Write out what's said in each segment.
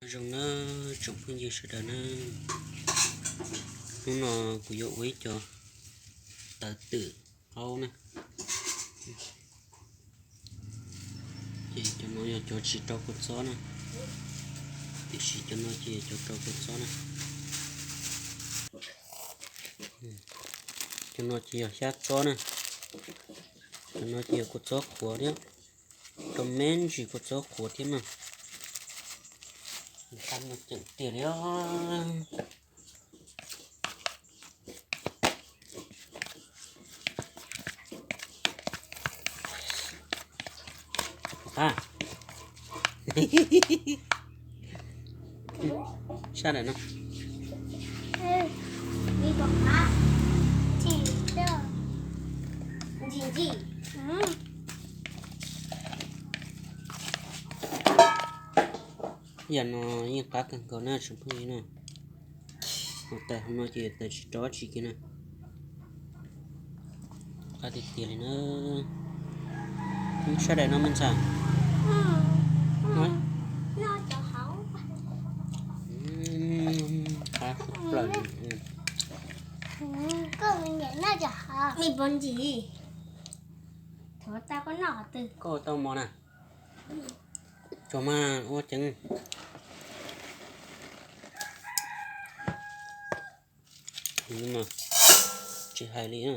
Nyob zoo na tsoom phooj ywg sawv daws na, hnub no kuv yuav ua ib co tawv twm qaub na. Ces cov no yog cov tsis rau kua txob na, tiam sis cov no ces yog cov rau kua txob na. Cov no ces yog xyab txob na, cov no ces yog kua txob qhuav thiab, rau me ntsis kua txob qhuav thiab mas. Qab no ceem tiag li os. Sab daim no. Yam no yeej qab kawg nkaus na tsoom phooj ywg na. Ua tawm hauv no ces tawm tsis rov tsis kiag na. Qab tiag tiag li na. Sab daim no me ntxhais. Qab plaws. Me pov ntsis, thov tau koj noj qhov twg? Koj ua tau mov na. Tsuas mas ua ceev. Tsis hais li no.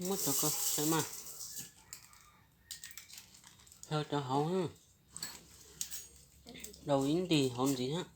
Muab cov ko saib mas. Xyaw cov hauv, daus ib ntig hauv ntxiv hab.